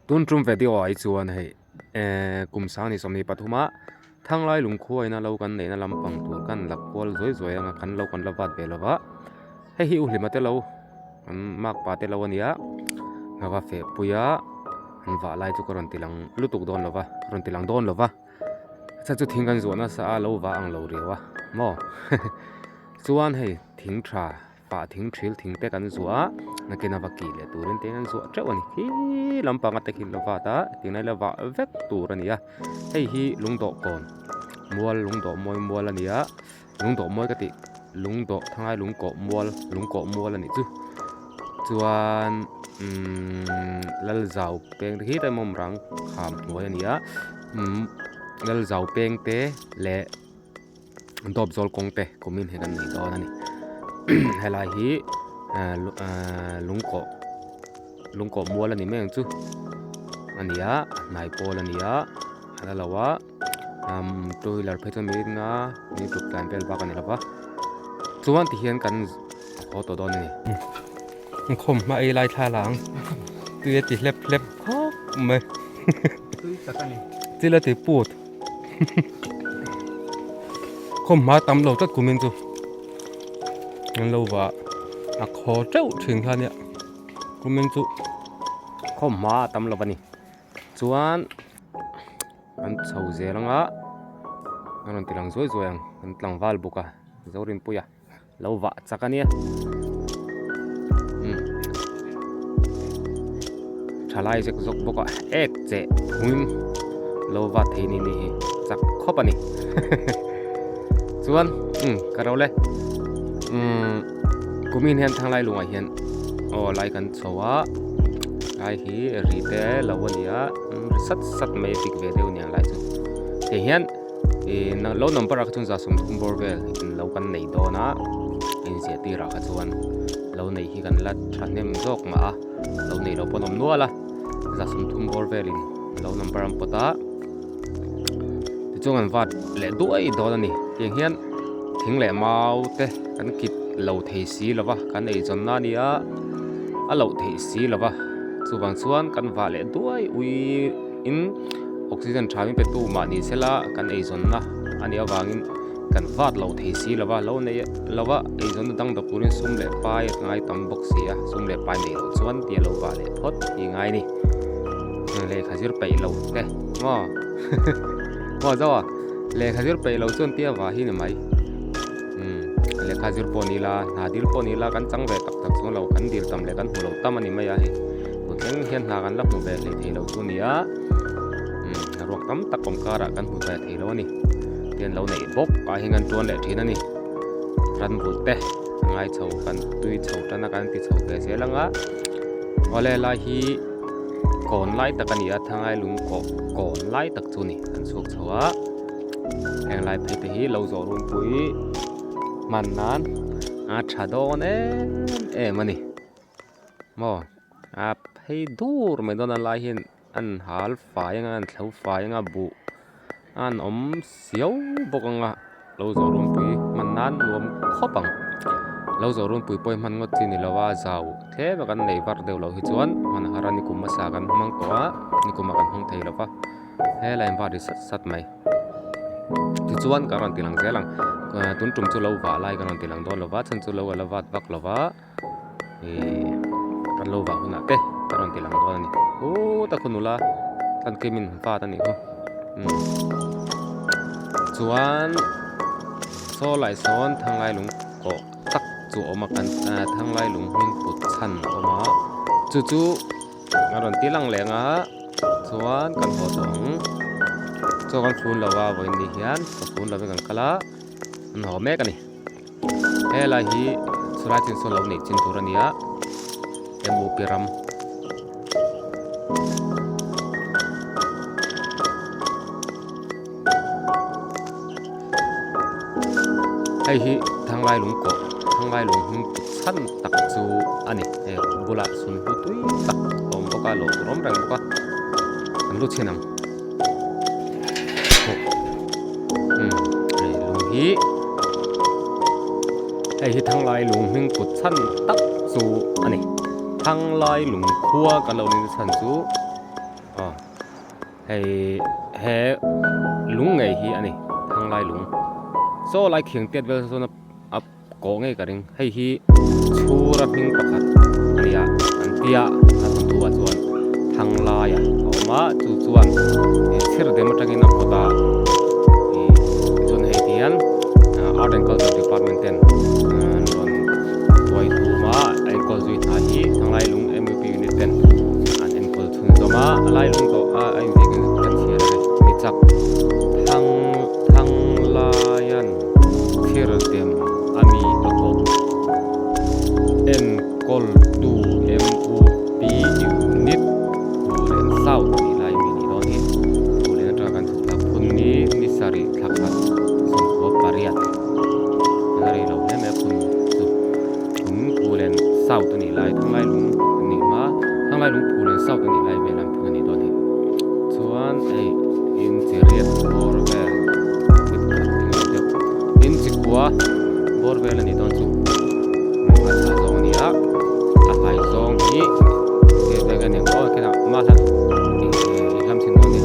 Tun tum video ah hi chuan hei ehh kum sang ni 23 a thanglai lungkhua ina lo kan neihna lampang tur kan la kual zuai zuai anga kan lo kan la vat ve lova hei hi u hlima te lo an makpa te lo a nia ka va feh pui a an vah lai chu ka rawn ti lang lutuk dawn lova ka rawn ti lang dawn lova a chhan chu thing kan zuah nasa a lo vah ang lo riau a maw chuan hei thing tha. Pah thing thil thing te kan zuah a nakin a va kih leh turin te an zuah teuh a ni khi lampanga te khi la vat a tinglai la vah vek tur a ni a hei hi lungdawh kawn mual lungdawh mawi mual a ni a lungdawh mawi ka tih lungdawh thangai lungkawh mual lungkawh mual a nih chu chuan umm lalzau peng te khi tlai mawm rang kham hnuai a ni a umm lalzau peng te leh. Dawp zawl kawng te kumin hi kan nei dawn a ni helai hi lungkawh lungkawh mual a ni mai ang chu a ni a hnai pawl a ni a a la lo a two wheeler phei chuan mi nga mi tuk tlan vel bak a ni lo va chuan tihian kan haw tawh dawn a ni. Inkhawm hma ei lai thla lang tui a ti hlep hlep khawp mai tui tak a ni thil a ti put. Khawm hma tam lo tlat kumin chu an lo va a khaw teuh thin kha nia kumin chu khawm hma a tam lo a ni chuan an chho zel anga an rawn ti lang zuai zuai ang an tlangval bawk a Zorinpuia. Lo vah chak a nia. Umm. Thalai zek zawk bawk a ek cheh phungin lo va thei ni ni hi chak khawp a ni. Chuan umm ka ro le. Umm kumin hian thanglai lungah hian aw lai kan chho a lai hi ri te lo a ni a ri sat sat mai a pik ve deuh aniang lai chu. Hei hian. Ih lo number ah kha chuan 30 bawr vel in lo kan nei dawn a inziah tirah kha chuan lo nei hi kan la thahnem zawk mah a lo nei lo pawh an awm nual a 30 bawr velin lo number an pawt a tichuan an vat leh duai dawn a ni tiang hian thing leh mau te kan kit lo thei si lo va kan eizawn na a nia a loh theih si lo va chuvang chuan kan vah leh duai ui in. Oxygen tha min petu mah ni sela kan eizawnna a nih avangin kan vat lo thei si lova lo nei lova eizawnna dang dawk turin sum leh pai a ngai tam bawk si a sum leh pai nei loh chuan tia lo vah leh phawt tih ngai a ni lehkha zir peih lo te maw maw zo a lehkha zir peih lo chuan tia vah hi ni mai umm lehkha zir pawh ni ila hna dil pawh ni ila kan chang ve tak tak chuan lo kan dil tam leh kan hmu lo tam a ni mai a hei tun thleng hian hna kan la hmu ve hlei thei lo chu a ni a. Umm ruak tam tak awm karah kan hmu ve thei lo a ni tian lo neih bawk ah hian kan tuan leh thin a ni ran bul te a ngai chho kan tui chho tan a kan ti chho ve zel ang a awle lai hi kawn lai tak a ni a thangai lung kawh kawn lai tak chu a ni kan chhuak chho a heng lai phei te hi lo zawh runpui hman nan a tha dawn em em a ni maw a phei dur mai dawn a lai hian. An hal fai anga an thlo fai anga buh a an awm siau bawk anga lo zawh runpui hman nan nuam khawp ang lo zawh runpui pawh hi hman ngawt chi ni lo a zau tlem a kan nei var deuh loh hi chuan hman a har a nikum hmasa kan hmang tawh a nikum ah kan hmang thei lo va helai in var ri sat sat mai tichuan ka rawn ti lang zel ang tun tum chu lo vah lai ka rawn ti lang dawn lo va chhan chu lo a la vat vak lo va. Ihh kan lo vah hunah te ka rawn ti lang dawn a ni huuuta khu nula tlan kim in vat a nih khu umm chuan saw lai sawn thanglai lung kawh tak chu a awm a kan ah thanglai lung hming put chhan a awm a chu chu a rawn ti lang leh ang a chuan kan haw tawh ang chaw kan fun lo a vawiin ni hian ka fun lovin kan kal a an haw mek a ni. Helai hi chulai chin sawn lo neih chin tur a ni a M_U_P ram. Hei hi thanglai lung kawh thanglai lung hming put chhan tak chu a ni hei a bulah sunhlu tui tak a awm bawk a lawh tur awm reng bawk a an lu chhin ang. Hei lung hi hei hi thanglai lung hming put chhan tak chu a ni thanglai lung khua kan lo ni chhan chu. Aw hei he lung ngei hi a ni thanglai lung saw lai khiang tiat vel sawn a kawh ngei ka ring hei hi chhura hming pakhat a ni a an tia a thawnthu ah chuan thanglai a awm a chu chuan ih chhir dem atangin a pawt a ih chuan hei ti hian art and culture department ten an rawn tuai thum a a enkawl zui hna hi thanglai lung M_U_P unit ten an enkawl chhunzawm a a lai lung tawh a a inziak in kan chhiar a ni mi chak thang thanglaian thir dem a mi a kawh enkawl tu M_U_P unit Phullen South tih lai mi nih dawn hi Phullen atanga kan chhuk thlak phun ni ni sarih thla khat sawmkua pariat a la rei lo hle mai a phun chu in Phullen South a nih lai Thanglai lung a nih hma Thanglai lung Phullen South a nih lai vel an phun a nih dawn hi chuan hei inchi riat bawr vel fit khat eng emaw deuh inchi kua bawr vel a nih dawn chu a chhah zawng a ni a a hlai zawng hi he bag a ni ang aw khian ah mah hla ih hlam chhin dawn a ni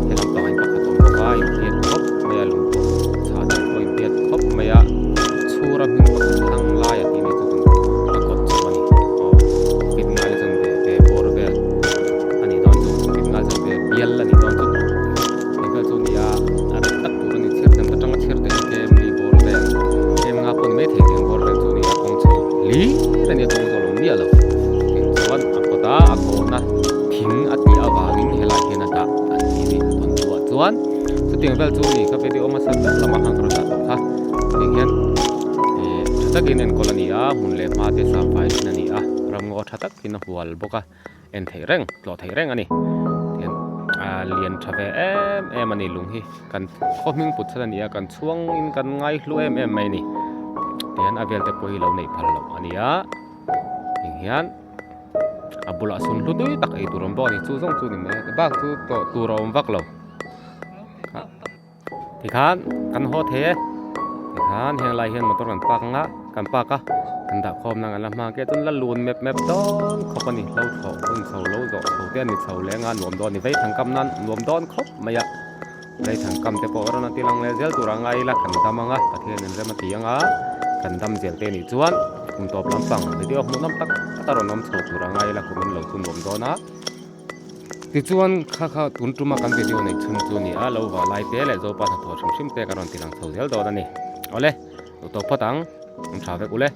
he lam pangah in pakhat a awm bawk a inhriat khawp mai a lung pawh chhah dan pawh inhriat khawp mai a chhura hming pakhat thlang laia tih ni chu a kawt chho a ni aw fit ngai chuan ve ve bawr vel a nih dawn chu fit ngai chuan ve bial a nih dawn chu eng vel chu a ni a a reh tak tur a ni chhir dem atanga chhir te hi kem li bawr vel kem nga pawh ni maithei tiang bawr vel chu a ni a kawng chho hlir a nia kawng zawh lo miah lo tin chuan a kawt a a kawhna thing a tih avangin helai hian a dah an ti a ni a tawn thuah chuan chutiang vel chu a ni ka video hmasa ber lamah khan ka rawn dah tawh kha tiang hian ih tha takin enkawl a ni a hmun leh hma te samfai thin a ni a ramngaw tha takin a hual bawk a en theih reng tlawh theih reng a ni tian ah lian tha ve em em a ni lung hi kan khaw hming put chhan a ni a kan chhuang in kan ngai hlu em em mai a ni tian a vel te pawh hi lo neih phal loh a ni a eng hian a bulah sawn hlu tui tak ei tur awm bawk a ni chu zawng chu ni mai a bak chu tawh tur a awm vak lo. Tikhan kan haw thei e tikhan heng lai hian motor kan park anga kan park a kan dah khawm na kan la hma ang chuan la lun mep mep dawn khawp a ni hlo thlawh hun chho lo zawh chho te a ni chho leng a nuam dawn a ni vei thang kam nan nuam dawn khawp mai a vei thang kam te pawh rawn a ti lang leh zel tur a ngai ila kan dam anga Pathian in rem a ti anga kan dam zel te nih chuan kum tawp lampang video hmuh nawm tak tak a rawn awm chho tur a ngai ila kum in lo chu nuam dawn a. Tichuan kha kha tun tuma kan video neih chhun chu a ni a, lo vah lai te leh Zopa hnathawh hrim hrim te kan rawn ti lang chho zel dawn a ni. Awle, duh tawp phawt ang, an tha vek ule.